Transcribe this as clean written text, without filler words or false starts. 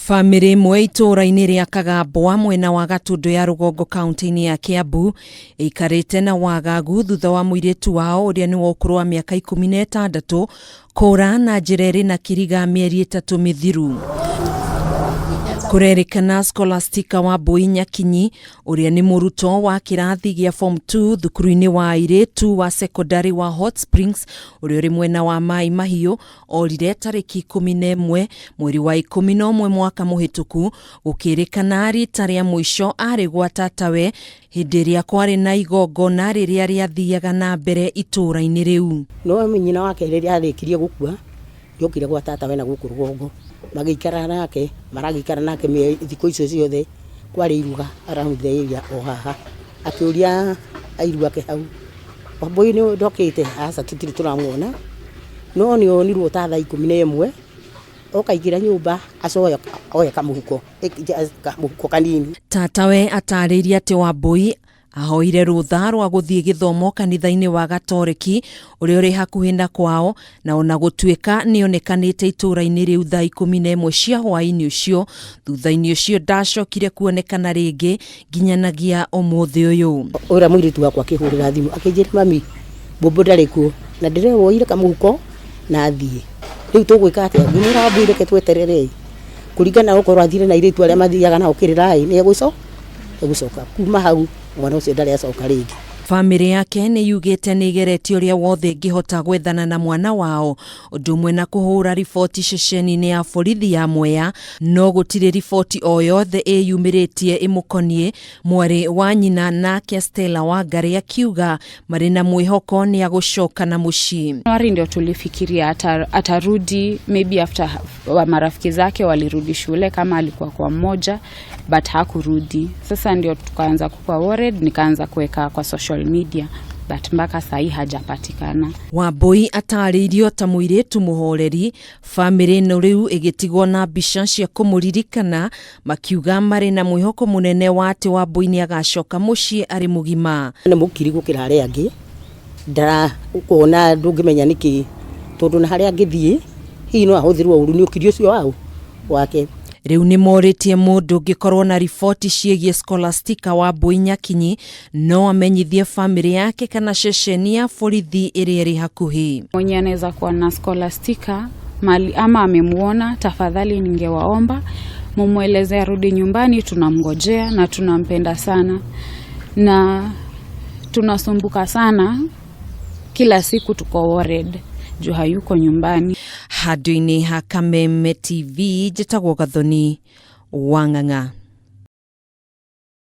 Bamĩrĩ ĩmwe itũũra-inĩ rĩa Kagambwa mwena wa Gatũndũ ya rũgongo kaunti-inĩ ya Kiambu ĩikarĩte na wagagu thutha wa mũirĩtu wao ũrĩa nĩ wa ũkũrũ wa mĩaka 16 kũra na njĩra ĩrĩ na kĩriga mĩeri 3 mĩthiru. Kũrerĩkana Scholastica Wambui Nyakinyi ũrĩa nĩ mũrutwo wa kĩrathi gĩa form 2 thukuru-inĩ wa airĩtu wa sekondarĩ wa Hot Springs ũrĩa ũrĩ mwena wa Mai Mahiũ orire tarĩki 11 mweri wa 11 mwaka mũhĩtũku, gũkĩrĩkana rita rĩa mũico arĩ gwa tatawe hĩndĩ ĩrĩa kwarĩ na igongona rĩrĩa rĩathiaga na mbere itũũra-inĩ rĩu. No nyina wake rĩrĩa arĩkirie gũkua nĩokire gwa tatawe na gũkũ rũgongo, magĩikara nake, maragĩikara nake thikũ icio ciothe kwarĩ iruga around the area o haha, akĩũria airu ake hau, Wambũi ndokĩte? Aca tũtirĩ tũramuona, no nĩ onirwo ta thaa 11 oka aingĩra nyũmba acoya oya kamũhuko, kamũhuko kanini. Tatawe atarĩirie atĩ Wambũi ahoire rũtha rwa gũthiĩ gĩthomo kanitha-inĩ wa Gatoreki ũrĩa ũrĩ hakuhĩ na kwao, na ona gũtuĩka nĩonekanĩte itũũra-inĩ rĩu thaa 11 cia hwaĩ-inĩ ũcio, thutha-inĩ ũcio ndacokire kuonekana rĩngĩ nginyanagia ũmũthĩ ũyũ. Ũrĩa mũirĩtu wakwa akĩhũrĩra thimũ akĩnjĩra mami mbũmbũ ndarĩ kuo na ndĩrerwo woire kamũhuko na athiĩ, rĩu tũgwĩka atĩa? Ngĩmwĩra Wambui reke tweterere kũringana na okorwo athire na airĩtu arĩa mathiaga nao kĩrĩra ĩ nĩ egũcoka. Kuma hau mwana ũcio ndarĩ acoka rĩngĩ. Bamĩrĩ yake nĩ yugĩte nĩ ĩgeretie ũrĩa wothe ĩngĩhota gwethana na mwana wao, ũndũ ũmwe na kũhũra riboti ceceni-inĩ ya borithi ya Mwea, no gũtirĩ riboti o yothe ĩyumĩrĩtie ĩmũkoniĩ. Mwarĩ wa nyina nake Stella Wangari akiuga marĩ na mwĩhoko nĩ agũcoka na mũciĩ. Januari ndio tulifikiria atarudi maybe after wa marafiki zake walirudi shule kama alikuwa kwa mmoja, but hakurudi. Sasa ndio tukaanza kuwa worried, nikaanza kuweka kwa social media, but mpaka sahi hajapatikana. Wambui atarĩirio ta mũirĩtu mũhoreri, bamĩrĩ ĩno rĩu ĩgĩtigwo na mbica cia kũmũririkana, makiuga marĩ na mwĩhoko mũnene wa atĩ Wambui nĩ agacoka mũciĩ arĩ mũgima. Nĩ mũkiri gũkĩra arĩa angĩ, ndara ũkona ndũngĩmenya nĩkĩ, tondũ na harĩa angĩthiĩ hihi no ahũthĩrwo ũru nĩ ũkiri ũcio wao wake. Rĩu nĩ morĩtie mũndũ ũngĩkorwo na riboti ciĩgiĩ Scholastica Wambui Nyakinyi no amenyithie bamĩrĩ yake kana ceceni ya borithi ĩrĩa ĩrĩ hakuhĩ. Mwenye anaweza kuwa na Scholastica mali ama amemuona, tafadhali ningewaomba mumweleze arudi nyumbani, tunamngojea na tunampenda sana na tunasumbuka sana, kila siku tuko worried juu hayuko nyumbani. Handũ-inĩ ha Kameme TV, njĩtagwo Gathoni Wang'ang'a.